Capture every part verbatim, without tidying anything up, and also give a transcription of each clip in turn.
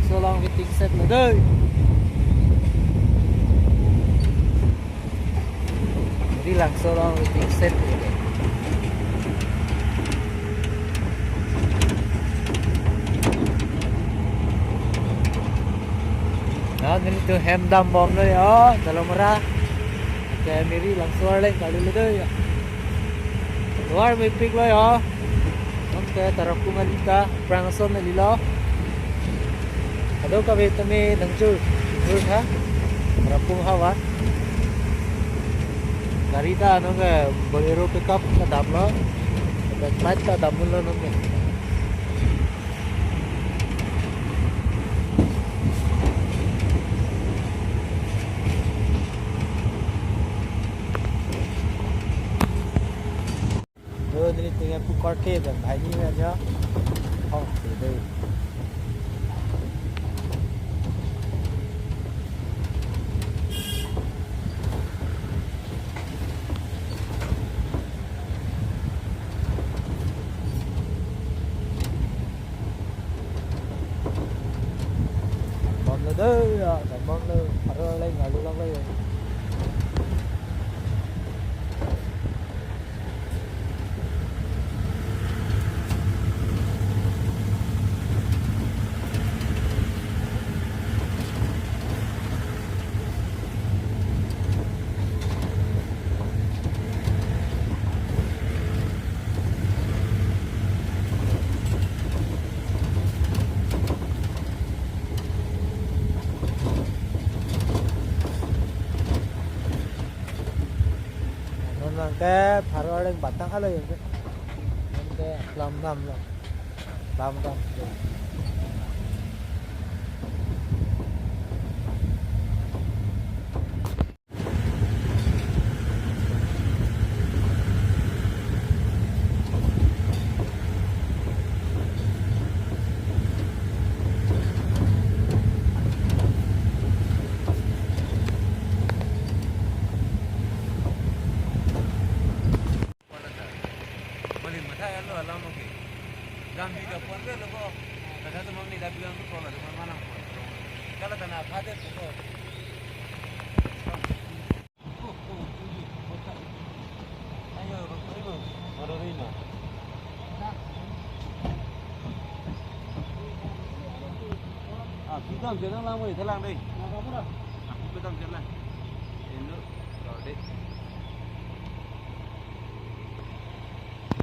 So long waiting set lo doi. Miri Langso along waiting set lo doi. Nelitum hem dambomlo yo, Dolamara. Ke Miri Langso arleng kali lo doi yo. Tovar mepiklo yo. Nonke Tarapung kali ta, prang ason kalilo. Kadokave tame nangjur, jur tha. Tarapung havar. Gari ta nonke Bolero pickup ta damlo. Backlight ta damlo nonke. Yo, nelitum ke pu korte pen banghini aja. Oh, dei. Bomlo doi yo, bomlo. Aro lain ngalu lang lain. Non nangke pharo arleng batang halo yun. Nonke lam dam lo. Lam dam. Mali matha alo alam oke. Dam bi da pon ke lo ko. Kada to mamni da bilang tu kola tu mana ko. Kala tana phade ko. Ayo, ayo, ayo. Ah, pidam jalan lang, woi, jalan deh. Ah, pidam jalan. Indo, jor deh.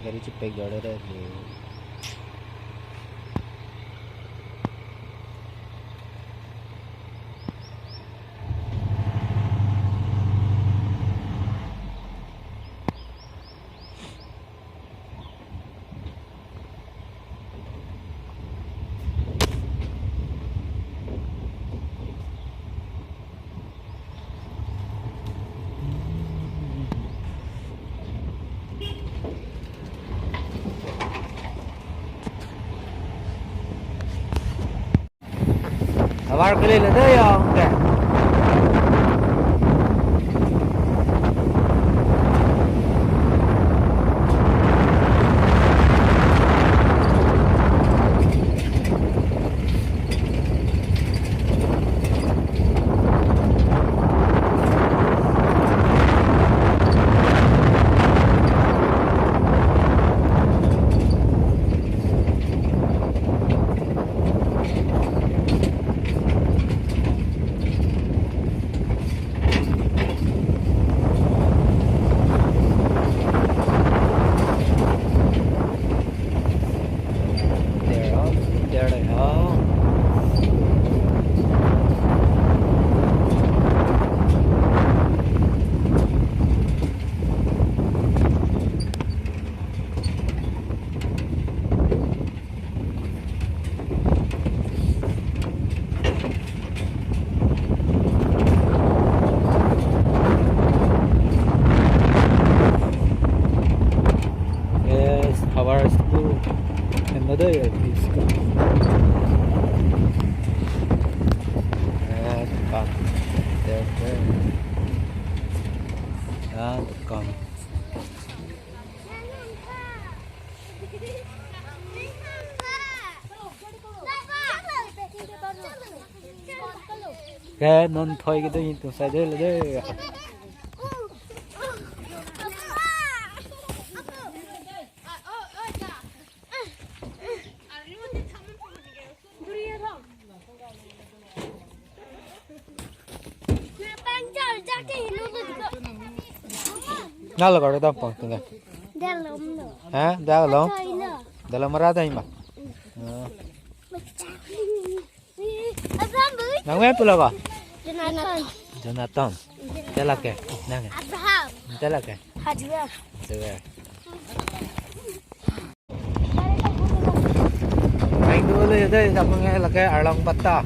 Gari cepek jor deh, deh. Havar kali lo doi yo, ke. There, oh, there they are. Yes, havar school. Another year, please. And come. There, there. And come. Ke non thoi ke do yin tu sa de le de. Nalo karo dam pang tengah. Dalam no. Ha? Dalam? China. Dalam marada ima. Ah. Abraham, bu. Nang me pulo ba? Jonathan. Jonathan. Tela ke. Nang. Abraham. Tela ke. Hajua. Hajua. Main dulu ya deh, tak mengai lagi Arlong Bata.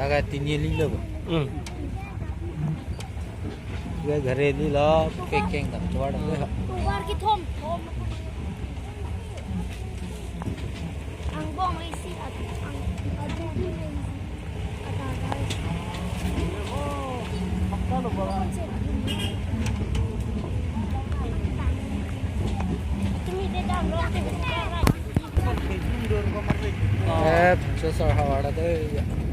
Taga tini lilo ba? Hmm. Ghare lilo, pekeng dam chuar dam. Tuwar kethom. Angbong isi at ang adu isi. Eh, so sar hawa da deh.